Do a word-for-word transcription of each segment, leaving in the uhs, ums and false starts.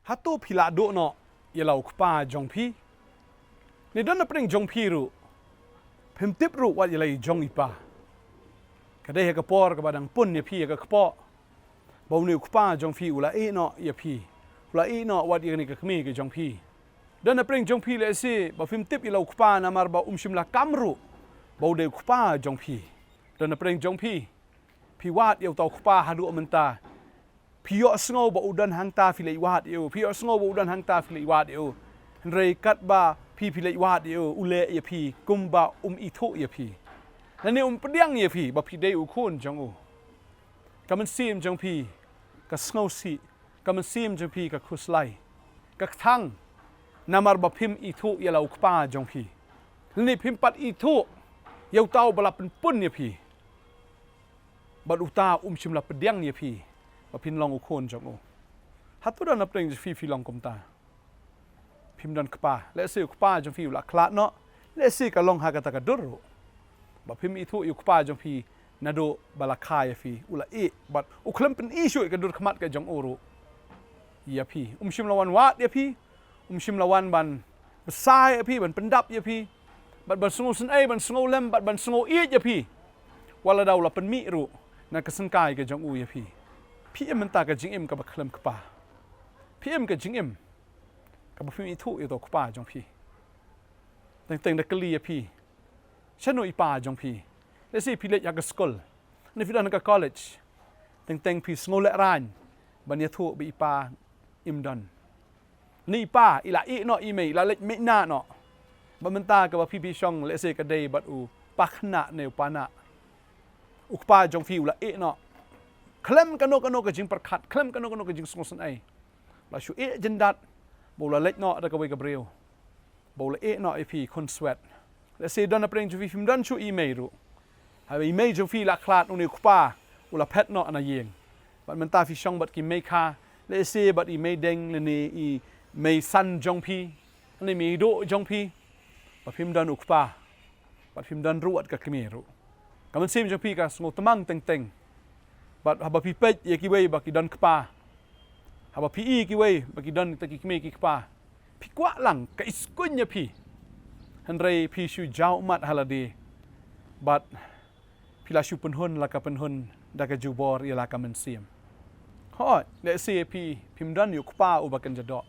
Hato phi la duh noh ïa la u kpa jong phi? Ne don na pdeng jong phi ruh phim tip ruh wat ïa la i jong i pa. Ka dei ha ka por kaba dang pun ïa phi ha ka kpoh ba une u kpa jong phi u la ïeh noh ïa phi, u la ïeh noh wat ïa kane ka kmie ka jong phi. Don na pdeng jong phi lehse ba phim tip ïa la u kpa namar ba um shym la kam ruh ba u dei u kpa jong phi. Don na pdeng jong phi, phi wad ïa uta u kpa haduh mynta. Phi ïohsngew ba u don hangta phi leit wad ïa u. Phi ïohsngew ba u don hangta phi leit wad ïa u. Hynrei katba phi phi leit wad ïa u, u leh ïa phi kumba um ithuh ïa phi. Lane um pdiang ïa phi ba phi dei u khun jong u. Ka mynsiem jong phi ka sngewsih, ka mynsiem jong phi ka khuslai, ka kthang, namar ba phim ithuh ïa la u kpa jong phi. Lane phim pat ithuh ïa uta uba la pynpun ïa phi. Bad uta um shym la pdiang ïa phi ba phin long u khun jong u. Hato don na pdeng jong phi phi long kumta? Phim don kpa. Lehse u kpa jong phi u la khlad noh. Lehse ka long ha kata ka dur ruh ba phim ithuh ïa u kpa jong phi naduh ba la kha ïa phi, u la ïeh bad u khlem pyni shuh ïa ka dur khmat ka jong u ruh ïa phi. Um shym la wan wad ïa phi, um shym la wan ban bsa ïa phi, ban pyndap ïa phi. Bad ban sngewsynei, ban sngewlem, bad ban sngew ïeit ïa phi. Wat la da u la pynmih ruh na ka syngkai ka jong u ïa phi. Phi im mynta ka jingim kaba khlem kpa. Phi im ka jingim kaba phim ithuh ïa uta u kpa jong phi. Teng teng da kylli ïa phi, shano i pa jong phi? Lehse phi leit ha ka skul, ne phi don ha ka college. Teng teng phi sngewlehraiñ ban ïathuh ba i pa im don. Ne i pa i la ïeh noh, i mei i la leit mih noh. Bad mynta kaba phi phi shong lehse ka dei bad u pa khynnah ne u pa nah. U kpa jong phi u la ïeh noh. Khlem kano kano ka jingpyrkhat, khlem kano kano ka jingsngewsynei. La shu ïeh jyndat ba u la leit noh da kawei ka briew, ba u la ïeh noh ïa phi khun swet. Lehse don na pdeng jong phi phim don shuh i mei ruh. Haba i mei jong phi la khlad, une u kpa u la phet noh na ïing. Bad mynta phi shong bad ki mei kha, lehse bad i mei deng lane i mei san jong phi, lane i mei duh jong phi. Ba phim don u kpa. Bad phim don ruh wat ka kmie ruh. Ka mynsiem jong phi ka sngewtmang teng teng. Bad haba phi peit ïa kiwei ba ki don kpa, haba phi i kiwei ba ki don kita ki kmie ki kpa, phi kwah lang ka iskuin ïa phi. Hynrei phi shu jaw ummat ha lade. Bad phi la shu pynhun la ka pynhun da ka jubor ïa la ka mynsiem. Hooid, lehse phi phim don ïa u kpa uba kynja doh.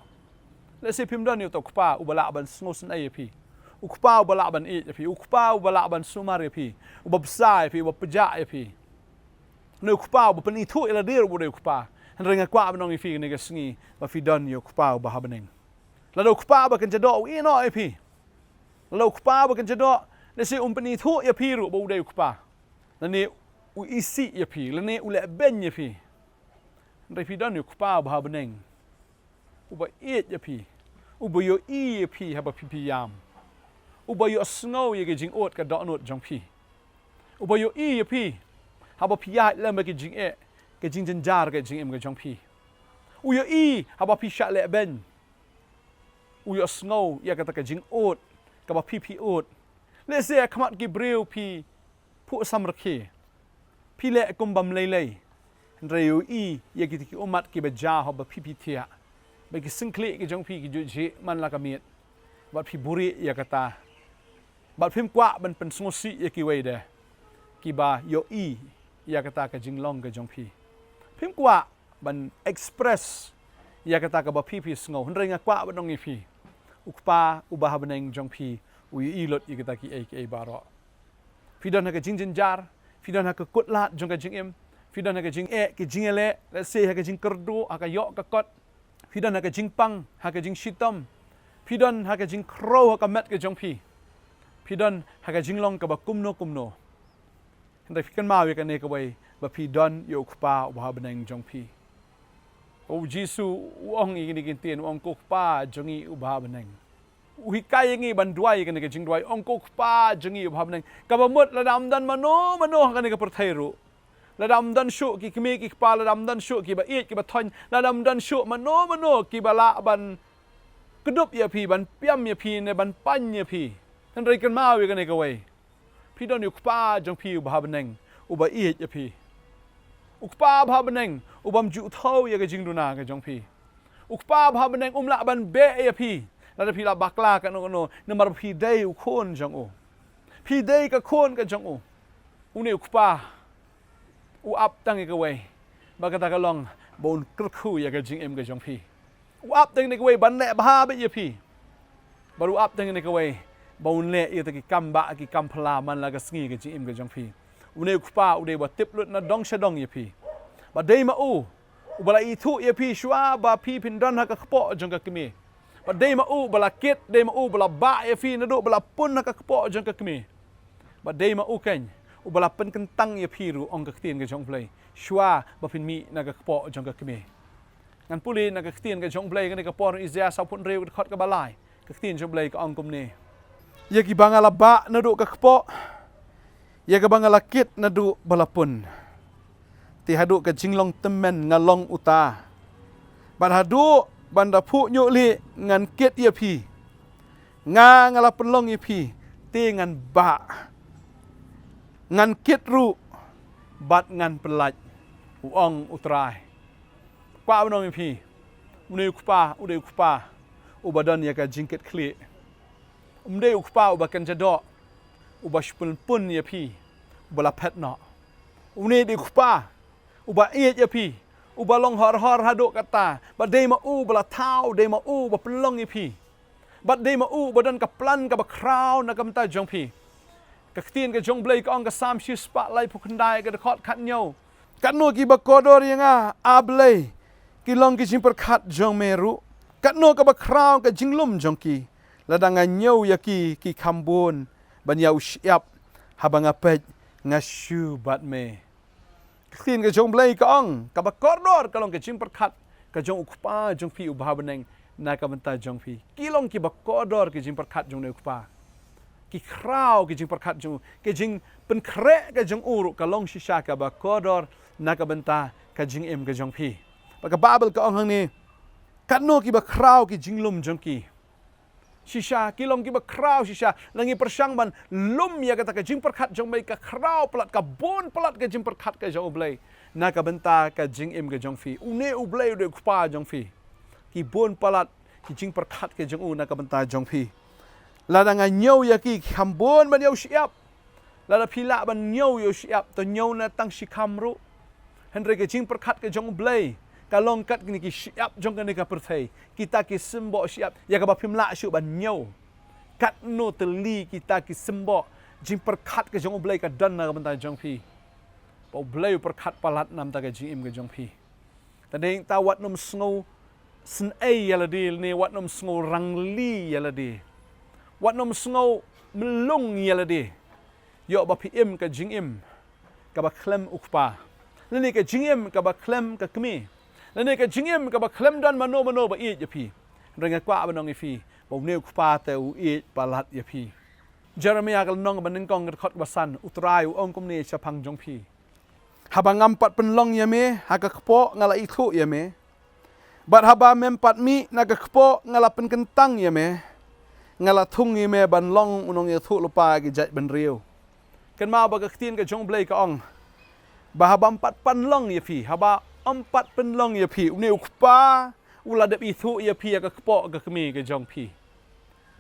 Lehse phim don ïa uta u kpa uba lah ban sngewsynei ïa phi. U kpa uba lah ban ïeit ïa phi. U kpa uba lah ban sumar ïa phi. Uba bsa ïa phi, uba pjah ïa phi. Ne u kpa uba pynithuh ïa lade ruh ba u dei u kpa. Hynrei nga kwah ban ong ïa phi kane ka sngi ba phi don ïa u kpa uba ha bneng. Lada u kpa uba kynja doh u ïeh noh ïa phi, lada u kpa uba kynja doh lehse um pynithuh ïa phi ruh ba u dei u kpa. Lane u isih ïa phi, lane u lehbeiñ ïa phi. Hynrei phi don ïa u kpa uba ha bneng, uba ïeit ïa phi, uba ïohi ïa phi haba phi phi ïam, uba ïohsngew ïa ka jingud ka dohnud jong phi, uba ïohi ïa phi haba phi ïaid lem bad ki jingeh, ka jingjynjar ka jingim ka jong phi. U ïohi haba phi shah lehbeiñ. U ïohsngew ïa kata ka jingud kaba phi phi ud. Lehse ha khmat ki briew phi phuh samrkhie, phi leh kumba mlei lei. Hynrei u ïohi ïa kita ki ummat kiba jia haba phi phi thiah, ba ki syngkhlieh ki jong phi ki ju jhieh man la ka miet. Bad phi buhrieh ïa kata. Bad phim kwah ban pynsngewsih ïa kiwei de kiba ïohi ïa kata ka jinglong ka jong phi. Phim kwah ban express ïa kata kaba phi phi sngew. Hynrei nga kwah ban ong ïa phi, u Kpa uba ha bneng jong phi u ïohi lut ïa kita kiei kiei baroh. Phi don ha ka jingjynjar, phi don ha ka kut lad jong ka jingim, phi don ha ka jingeh, ka jingïaleh, lehse ha ka jingkyrduh, ha ka ïoh ka kot. Phi don ha ka jingpang, ha ka jingshitom. Phi don ha ka jingkhrew ha ka met ka jong phi. Phi don ha ka jinglong kaba kumno kumno. Hynrei phi kynmaw ïa kane kawei, ba phi don ïa u Kpa uba ha bneng jong phi. U Jisu u ong ïa kine ki ktien, u ong, ko Kpa jong ngi uba ha bneng. U hikai ïa ngi ban duwai ïa kane ka jingduwai, u ong, ko Kpa jong ngi uba ha bneng. Kaba mut lada ym don mano mano ha kane ka pyrthei ruh, lada ym don shuh ki kmie ki kpa, lada ym don shuh kiba ïeit kiba thoiñ, lada ym don shuh mano mano kiba lah ban kdup ïa phi, ban piam ïa phi ne ban paiñ ïa phi. Hynrei kynmaw ïa kane kawei, phi don ïa u Kpa jong phi uba ha bneng, uba ïeit ïa phi. U Kpa uba ha bneng ubym ju thaw ïa ka jingduna ka jong phi. U Kpa ba ha bneng um lah ban beh ïa phi lada phi la bakla kano kano, namar phi dei u khun jong u. Phi dei ka khun ka jong u. Une u Kpa u ap tang ïa kawei, ba kata ka long ba un kyrkhu ïa ka jingim ka jong phi. U ap tang ïa kawei ban leh bha beit ïa phi. Bad u ap tang ïa kawei ba un leh ïa kita ki kam bah, ki kam phylla man la ka sngi ka jingim ka jong phi. Une u Kpa u dei ba tip lut na dong sha dong ïa phi. Ba dei ma u uba la ithuh ïa phi shuwa ba phi phin don ha ka kpoh jong ka kmie. Ba dei ma u uba la kit, dei ma u uba la bah ïa phi naduh ba la pun ha ka kpoh jong ka kmie. Ba dei ma u keiñ uba la pynkyntang ïa phi ruh, ong ka ktien ka jong U Blei, shuwa ba phin mih na ka kpoh jong ka kmie. Ngan pule na ka ktien ka jong U Blei kane ka por, Isaiah sawphew hynriew, ka dkhot kaba lai. Ka ktien jong U Blei ka ong kumne: Ïa kiba nga la bah naduh ka kpoh, ïa kaba nga la kit naduh ba la pun, te haduh ka jinglong tymmen nga long uta. Bad haduh ban da phuh ñiuh lieh ngan kit ïa phi. Nga, nga la pynlong ïa phi, te ngan bah, ngan kit ruh, bad ngan pyllait, u ong U Trai. Kwah ban ong ïa phi, une u Kpa u dei u Kpa uba don ïa ka jingkitkhlieh. Um dei u Kpa uba kynja doh, uba shu pynpun ïa phi, uba la phet noh. Une dei u Kpa uba ïeit ïa phi, uba long hor hor haduh katta. Ba dei ma u uba la thaw, dei ma u uba pynlong ïa phi. Bad dei ma u uba don ka plan kaba khraw na ka bynta jong phi. Ka ktien ka jong U Blei ka ong, ka Salm shispah laiphew khyndai, ka dkhot khathynñiew: Katno kiba kordor ïa nga, A Blei, ki long ki jingpyrkhat jong me ruh. Katno kaba khraw ka jinglum jong ki. Lada nga ñiew ïa ki, ki kham bun ban ïa u shyiap. Haba nga peit, nga shu bad me. Ka ktien ka jong U Blei ka ong, kaba kordor ka long ka jingpyrkhat ka jong u Kpa jong phi uba ha bneng na ka bynta jong phi. Ki long kiba kordor ki jingpyrkhat jong une u Kpa. Ki khraw ki jingpyrkhat jong u, ki jingpynkhreh ka jong u ruh ka long shisha kaba kordor na ka bynta ka jingim ka jong phi. Bad ka Baibl ka ong hangne, katno kiba khraw ki jinglum jong ki. Shisha, ki long kiba khraw shisha. Lada ngi pyrshang ban lum ïa kata ka jingpyrkhat jong U Blei, ka khraw palat, ka bun palat ka jingpyrkhat ka jong U Blei na ka bynta ka jingim ka jong phi. Une U Blei u dei u Kpa jong phi. Ki bun palat ki jingpyrkhat ka jong u na ka bynta jong phi. Lada nga ñiew ïa ki, ki kham bun ban ïa u shyiap. Lada phi lah ban ñiew ïa u shyiap, to ñiew na tang shi kham ruh. Hynrei ka jingpyrkhat ka jong U Blei ka long kat kine ki shyiap jong kane ka pyrthei, kita ki symboh shyiap ïa kaba phim lah shuh ban ñiew. Katno tylli kita ki symboh jingpyrkhat ka jong U Blei ka don na ka bynta jong phi. Ba U Blei u pyrkhat palat na ka bynta ka jingim ka jong phi. Te dei ta wat nym sngew sngewsih ïa lade, ne wat nym sngew rangli ïa lade. Wat nym sngew mlung ïa lade. Ïoh ba phi im ka jingim kaba khlem u kpa, lane ka jingim kaba khlem ka kmie, lane ka jingim kaba khlem don mano mano ba ïeit ïa phi. Hynrei nga kwah ban ong ïa phi ba une u Kpa te u ïeit palat ïa phi. Jeremiah ka lynnong kaba nyngkong, ka dkhot kaba san, U Trai u ong kumne shaphang jong phi: Haba ngam pat pynlong ïa me ha ka kpoh, nga la ithuh ïa me. Bad haba mem pat mih na ka kpoh, nga la pynkyntang ïa me. Nga la thung ïa me ban long u nongïathuhlypa ki jaitbynriew. Kynmaw ba ka ktien ka jong U Blei ka ong ba haba ym pat pynlong ïa phi, haba ym pat pynlong ïa phi, une u Kpa u la dep ithuh ïa phi ha ka kpoh ka kmie ka jong phi.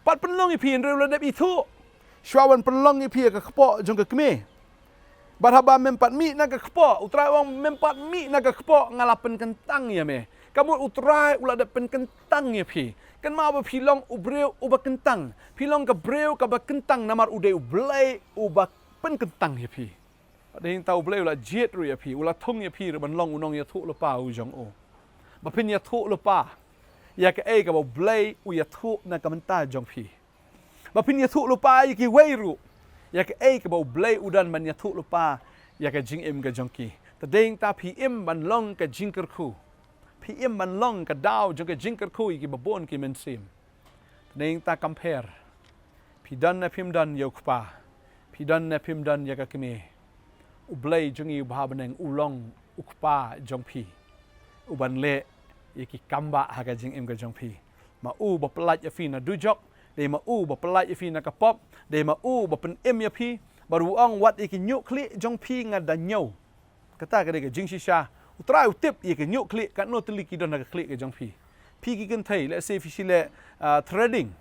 Pat pynlong ïa phi, hynrei u la dep ithuh. Shuwa ban pynlong ïa phi ha ka kpoh jong ka kmie. Bad haba mem pat mih na ka kpoh, U Trai u ong, mem pat mih na ka kpoh, nga la pynkyntang ïa me. Ka mut U Trai u la dep pynkyntang ïa phi. Kynmaw ba phi long u briew uba kyntang. Phi long ka briew kaba kyntang namar u dei U Blei uba pynkyntang ïa phi. Bad dei ta U Blei u la jied ruh ïa phi, u la thung ïa phi ruh ban long u nongïathuhlypa u jong u. Ba phin ïathuhlypa ïa kaei kaba U Blei u ïathuh na ka bynta jong phi. Ba phin ïathuhlypa ïa kiwei ruh ïa kaei kaba U Blei u don ban ïathuhlypa ïa ka jingim ka jong ki. Te dei ta phi im ban long ka jingkyrkhu. Phi im ban long ka daw jong ka jingkyrkhu ïa kiba bun ki mynsiem. Te dei ta kam pher. Phi don ne phim don ïa u kpa, phi don ne phim don ïa ka kmie, U Blei jong ngi uba ha bneng u long u Kpa jong phi, uban leh ïa ki kam bah ha ka jingim ka jong phi. Ma u ba pyllait ïa phi na dujok, dei ma u ba pyllait ïa phi na ka pop, dei ma u ba pynim ïa phi. Bad u ong, wat ïa ki ñiuh khlieh jong phi nga da ñiew. Kata ka dei ka jingshisha. U Trai u tip ïa ki ñiuh khlieh, katno tylli ki don ha ka khlieh ka jong phi. Phi ki kynthei, let's say phi shi leh, ah, threading.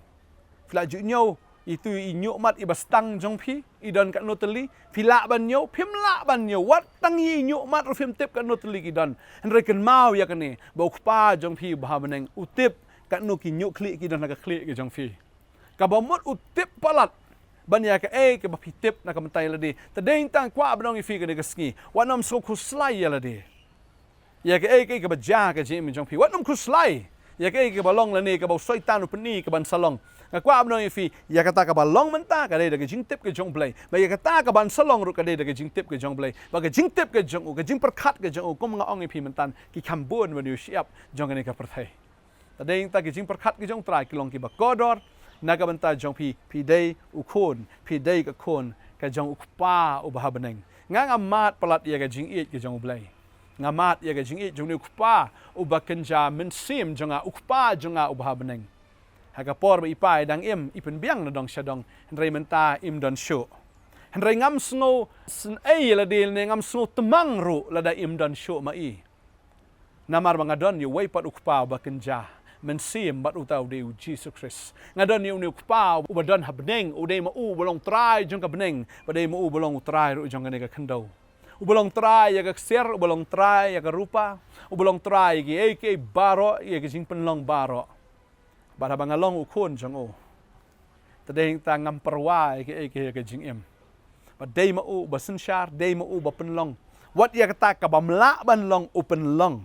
Phi lah ju ñiew, itu i ñiuhmat iba stang jong phi, i don katno tylli, phi lah ban ñiew, phim lah ban ñiew, wat tang i ñiuhmat ruh phim tip katno tylli ki don. Hynrei kynmaw ïa kane, ba u Kpa jong phi uba ha bneng, u tip katno ki ñiuhkhlieh ki don ha ka khlieh ka jong phi. Kaba mut u tip palat ban ïa kaei kaba phi tip na ka bynta ïa lade. Te dei tang kwah ban ong ïa phi kane ka sngi, wat nym sngewkhuslai ïa lade. Ïa kaei kaei kaba jia ha ka jingim jong phi, wat nym khuslai. Ïa kaei kaba long lane kaba u Soitan u pyni ka ban sa long. Nga kwah ban ong ïa phi, ïa kata kaba long mynta ka dei da ka jingtip ka jong U Blei. Bad ïa kata ka ban sa long ruh ka dei da ka jingtip ka jong U Blei. Bad ka jingtip ka jong u, ka jingpyrkhat ka jong u, kum nga ong ïa phi mynta, ki kham bun ban ïoh shyiap jong kane ka pyrthei. Te dei tang ki jingpyrkhat ki jong U Trai ki long kiba kordor na ka bynta jong phi, phi dei u khun, phi dei ka khun ka jong u Kpa uba ha bneng. Nga, nga mad palat ïa ka jingïeit ka jong U Blei. Nga mad ïa ka jingïeit jong une u Kpa uba kynja mynsiem jong nga, u Kpa jong nga uba ha bneng. Ha ka por ba i pa i dang im, i pynbiang na dong sha dong, hynrei mynta im don shuh. Hynrei ngam sngew sngewsih ïa lade ne ngam sngewtmang ruh lada im don shuh ma i. Namar ba nga don ïa uwei pat u Kpa uba kynja mynsiem bad uta u dei u Jisu Khrist. Nga don ïa une u Kpa uba don ha bneng, u dei ma u uba long Trai jong ka bneng, bad dei ma u uba long u Trai ruh jong kane ka khyndew. Uba long Trai ïa ka ksiar, uba long Trai ïa ka rupa, uba long Trai ïa kiei kiei baroh, ïa ki jingpynlong baroh. Bad haba nga long u khun jong u, te dei tang ngam pyrwa ïa kaei kaei ka jingim. Bad dei ma u uba synshar, dei ma u uba pynlong. Wat ïa kata kabym lah ban long u pynlong.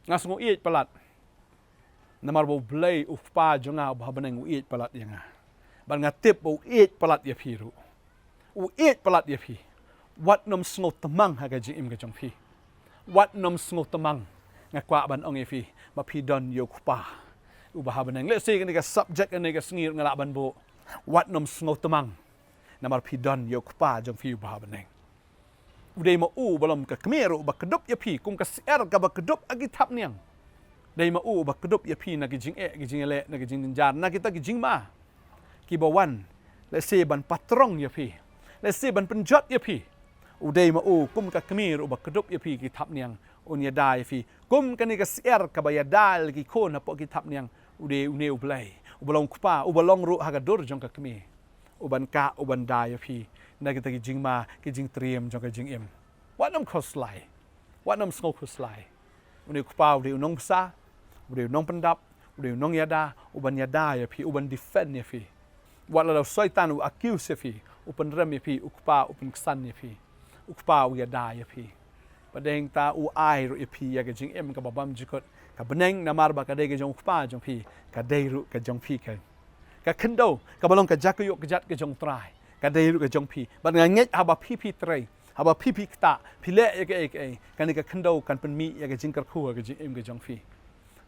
Nga sngew ïeit palat. Namar ba U Blei u Kpa jong nga uba ha bneng u ïeit palat ïa nga. Bad nga tip ba u ïeit palat ïa phi ruh. U ïeit palat ïa phi. Wat nym sngewtmang ha ka jingim ka jong phi. Wat nym sngewtmang. Nga kwah ban ong ïa phi ba phi don ïa u Kpa uba ha bneng. Let's say kane ka subject kane ka sngi nga lah ban buh, wat nym sngewtmang. Namar phi don ïa u Kpa jong phi uba ha bneng. U dei ma u uba long ka kmie ruh uba kdup ïa phi kum ka syiar kaba kdup ha ki thapniang. Dei ma u uba kdup ïa phi na ki jingeh, ki jingïaleh, na ki jingjynjar, na kita ki jingma kiba wan, let's say ban patrong ïa phi, let's say ban pynjot ïa phi. U dei ma u kum ka kmie ruh uba kdup ïa phi ki thapniang, un ïada ïa phi. Kum kane ka syiar kaba ïada ïa ki khun hapoh ki thapniang, u dei une U Blei uba long Kpa, uba long ruh ha ka dur jong ka kmie, uban kah, uban da ïa phi na kita ki jingma, ki jingtriem jong ka jingim. Wat nym khuslai. Wat nym sngew khuslai. Une u Kpa u dei u nongbsa, u dei u nongpyndap, u dei u nongïada, uban ïada ïa phi, uban defend ïa phi. Wat la u Soitan u accuse ïa phi, u pynrem ïa phi, u Kpa u pynksan ïa phi. U Kpa u ïada ïa phi. Bad dei tang u ai ruh ïa phi ïa ka jingim kaba bymjukut, ka bneng, namar ba ka dei ka jong u Kpa jong phi, ka dei ruh ka jong phi ka. Ka khyndew kaba long ka jaka ïoh kjat ka jong U Trai, ka dei ruh ka jong phi. Bad nga ngeit haba phi phi trei, haba phi phi ktah, phi leh ïa kaei kaei, kane ka khyndew kan pynmih ïa ka jingkyrkhu ha ka jingim ka jong phi.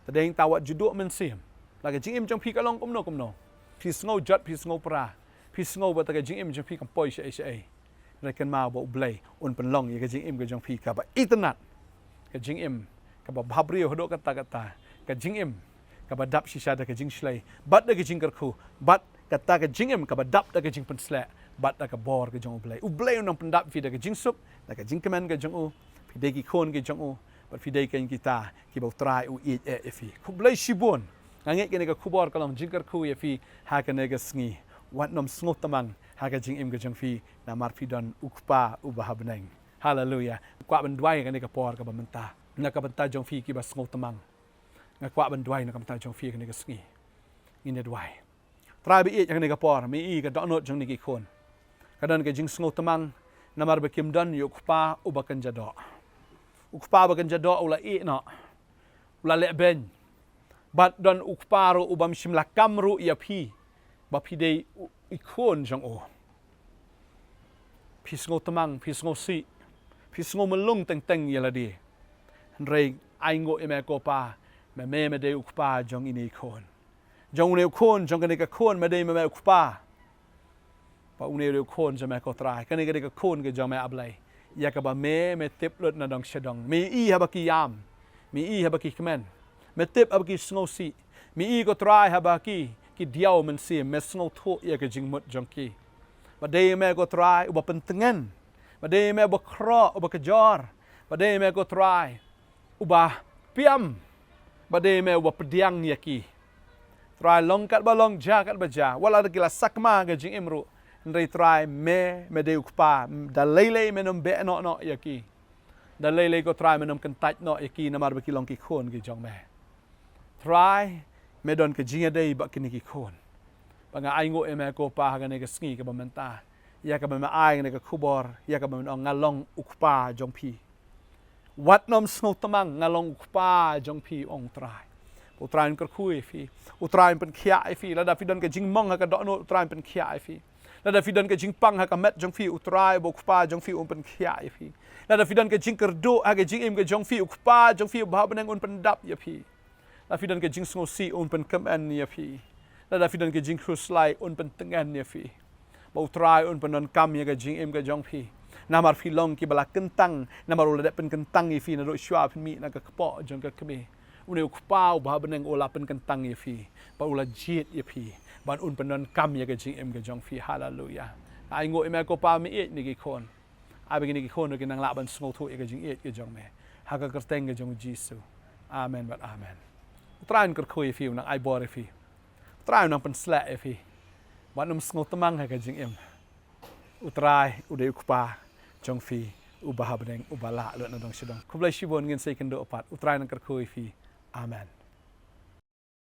Te dei tang wat ju duh mynsiem. La ka jingim jong phi ka long kumno kumno, phi sngew jot, phi sngew pra, phi sngew ba ta ka jingim jong phi kam poi shaei shaei. Hynrei kynmaw ba U Blei un pynlong ïa ka jingim ka jong phi kaba itynnad, ka jingim kaba bhabriew haduh katta katta, ka jingim kaba dap shisha da ka jingshlei bad da ka jingkyrkhu, bad kata ka jingim kaba dap da ka jingpynsleh bad da ka bor ka jong U Blei. U Blei un nang pyndap ïa phi da ka jingsuk, da ka jingkmen ka jong u. Phi dei ki khun ki jong u, bad phi dei keiñ kita kiba U Trai u ïeit eh ïa phi. Khublei shibun. Nga ngeit kane ka khubor ka long jingkyrkhu ïa phi ha kane ka sngi. Wat nym sngewtmang ha ka jingim ka jong phi, namar phi don u Kpa uba ha bneng. Haleluia. Kwah ban duwai kane ka por kaba mynta na ka bynta jong phi kiba sngewtmang. Nga kwah ban duwai na ka bynta jong phi kane ka sngi. Ngin ïa duwai. Trai ba ïeit, ha kane ka por me i ka dohnud jong kine ki khun. Ka don ka jingsngewtmang namar ba kim don ïa u kpa uba kynja doh. U kpa uba kynja doh u la ïeh noh, u la leh beiñ. Bad don u kpa ruh ubym shym la kam ruh ïa phi ba phi dei u, i khun jong u. Phi sngewtmang, phi sngewsih, phi sngew mlung teng teng ïa lade. Hynrei ai nguh ïa me ko Pa, me, me, me dei u kpa jong ine i khun. Jong une u khun, jong kane ka khun, me dei me, me u kpa. Ba une u dei u khun jong me ko Trai, kane ka dei ka khun ka jong me A Blei, ïa kaba me, me tip lut na dong sha dong. Me i haba ki ïam, me i haba ki kmen, me tip haba ki sngewsih. Me i ko Trai haba ki, ki diaw mynsiem, me sngewthuh ïa ka jingmut jong ki. Ba dei me ko Trai uba pyntngen, ba dei me uba khroh, uba kjor, ba dei me ko Trai uba piam, Ba dei me uba pdiang ïa ki. Trai, long katba long, jia katba jia, wat la ki la sakma ha ka jingim ruh, hynrei Trai me, me dei u Kpa. Da lei lei men ym beh noh noh ïa ki. Da lei lei ko Trai men ym kyntait noh ïa ki namar ba ki long ki khun ki jong me. Trai, me don ka jingïadei bad kine ki khun. Ba nga ainguh ïa me ko Pa ha kane ka sngi kaba mynta, ïa kaba me ai kane ka khubor, ïa kaba me ong nga long u Kpa jong phi. Wat nym sngewtmang, nga long u Kpa jong phi, ong Trai. U Trai un kyrkhu ïa phi. U Trai un pynkhiah ïa phi. Lada phi don ka jingmong ha ka dohnud, u Trai un pynkhiah ïa phi. Lada phi don ka jingpang ha ka met jong phi, u Trai uba u Kpa jong phi un pynkhiah ïa phi. Lada phi don ka jingkyrduh ha ka jingim ka jong phi, u Kpa jong phi uba ha bneng un pyndap ïa phi. Lada phi don ka jingsngewsih un pynkmen ïa phi. Lada phi don ka jingkhuslai un pyntngen ïa phi. Ba u Trai un pyndonkam ïa ka jingim ka jong phi. Namar phi long kiba la kyntang, namar u la dep pynkyntang ïa phi naduh shuwa phin mih na ka kpoh jong ka kmie. Une u Kpa uba ha bneng u la pynkyntang ïa phi, ba u la jied ïa phi, ba un pyndonkam ïa ka jingim ka jong phi. Haleluya. Nga ainguh ïa me ko Pa, me ïeit ïa kine ki khun. Ai ba kine ki khun ruh kin nang lah ban sngewthuh ïa ka jingïeit ka jong me. Ha ka kyrteng ka jong u Jisu. Amen bad amen. U Trai un kyrkhu ïa phi, u nang ai bor ïa phi. U Trai u nang pynshlur ïa phi. Wat nym sngewtmang ha ka jingim. U Trai u dei u Kpa jong phi uba ha bneng, uba lah lut na dong sha dong. Khublei shibun, ngin sa ïakynduh pat. U Trai un kyrkhu ïa phi. Amen.